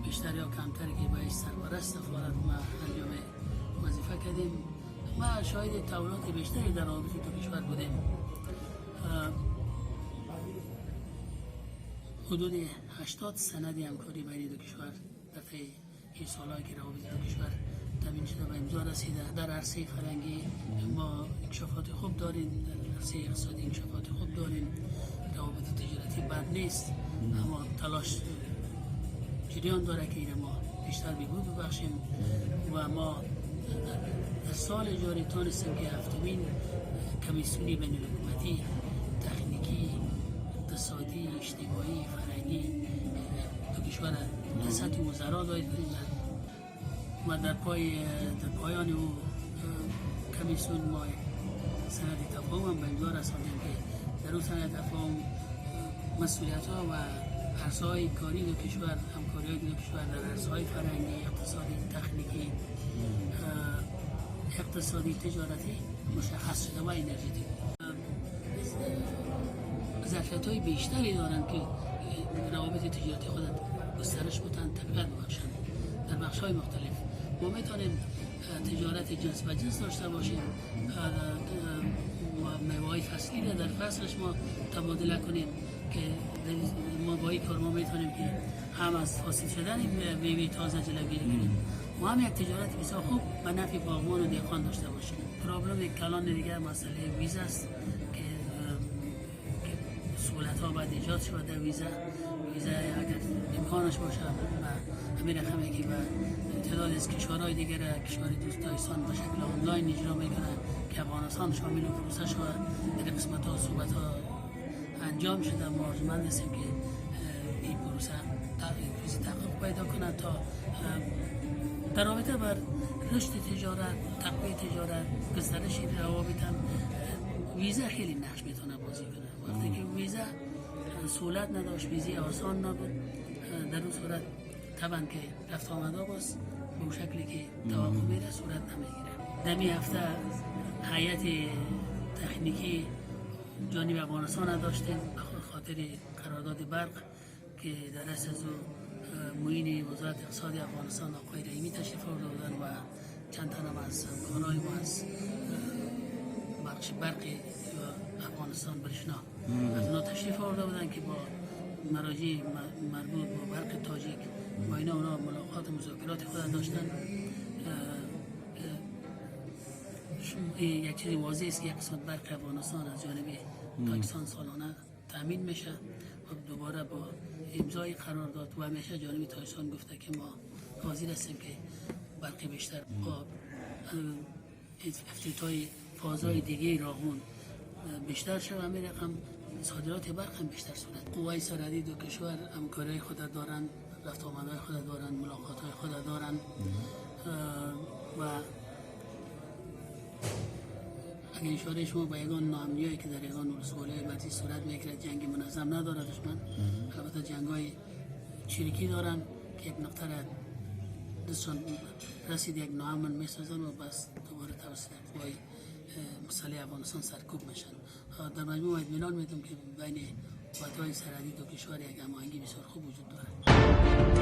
بیشتر یا کمتر که به سرپرست سفارت ما انجام وظیفه کردیم، ما شاهد تحولات بیشتری در روابط دو کشور بودیم. حدود 80 سند همکاری بین دو کشور در طی این سال‌هایی که روابط دو کشور تامین شده به امضا رسیده. در عرصه فرهنگی ما انکشافات خوب داریم، در عرصه اقتصادی انکشافات خوب داریم، روابط تجارتی بد نیست، اما تلاش جریان داره که این ما بیشتر بهبود ببخشیم و ما در سال جاری تانستیم که 7مین کمیسیون بین الحکومتی تکنیکی، اقتصادی، اجتماعی، فرهنگی دو کشور در سطح وزرا دایر کنیم و در پایان او کمیسیون ما سند تفاهم هم به امضا رساندیم که در اون سند تفاهم مسئولیت ها و عرصه‌های کاری دو کشور، همکاری دو کشور در عرصه‌های فرهنگی، اقتصادی، تکنیکی، اقتصادی، تجارتی مشخص شده و انرژتیک. ظرفیت‌های بیشتری دارند که روابط تجارتی خود گسترش بدن، تقویت ببخشند در بخش‌های مختلف. ما میتونیم تجارت جنس به جنس داشته باشیم، میوه‌های فصلی را در فصلش ما تبادله کنیم که ما با این کار ما میتونیم که هم از فاسد شدن میوه تازه جلوگیری کنیم و هم یک تجارت بسیار خوب به نفع باغبان و دهقان داشته باشیم. problem کلان دیگر مسئله ویزا است که سهولت ها باید ایجاد شود در ویزا اگر امکانش باشه و همین رقمی که به تعداد از کشورهای دیگر، کشور دوست تاجیکستان به شکل آنلاین اجرا میکنه که افغانستان شامل پروسه شود، در قسمت ها صحبت ها انجام شده. ما آرزومند هستیم که این پروسه تحقق پیدا کنه تا در رابطه بر رشد تجارت، تقویت تجارت، گسترش روابط هم ویزا خیلی نقش میتونه بازی کنه. وقتی که ویزا سهولت نداشت، ویزا آسان نبود، در اون صورت طبعا که رفت آمده باز به شکلی که توقع میره صورت نمیگیره. در این هفته هیئت تکنیکی جانب افغانستان داشتیم به خاطر قرارداد برق که در رأس از او معین وزارت اقتصاد افغانستان آقای رحیمی تشریف آورده بودند و چند تن از همکارای ما از بخش برق افغانستان برشنا از اونا تشریف آورده بودند که با مراجع مربوط با برق تاجیک با اینا اونا ملاقات و مذاکرات خود داشتن. یک چیز واضح است که یک قسمت برق افغانستان از جانب تاجیکستان سالانه تامین میشه و دوباره با امضای قرارداد و همیشه جانب تاجیکستان گفته که ما حاضر هستیم که برق بیشتر با افتتاح فازهای دیگه راغون بیشتر شود، همین رقم صادرات برق هم بیشتر صورت. قوای سرحدی دو کشور همکاری خود دارند، رفت آمدهای خود دارند، ملاقات های خود دارند و اگر اشاره شما به یگان ناامنی‌هایی که در یگان ولسوالی‌های مرزی صورت میگیرد، جنگ منظم ندارد دشمن، البته جنگ‌های چریکی دارند که یک نقطه را دستشان رسید یک ناامن میسازن و بس دوباره توسط قوای مسلح افغانستان سرکوب میشن. در مجموع اطمینان میدم که بین قوت‌های سرحدی دو کشور یک هماهنگی بسیار خوب وجود دارد.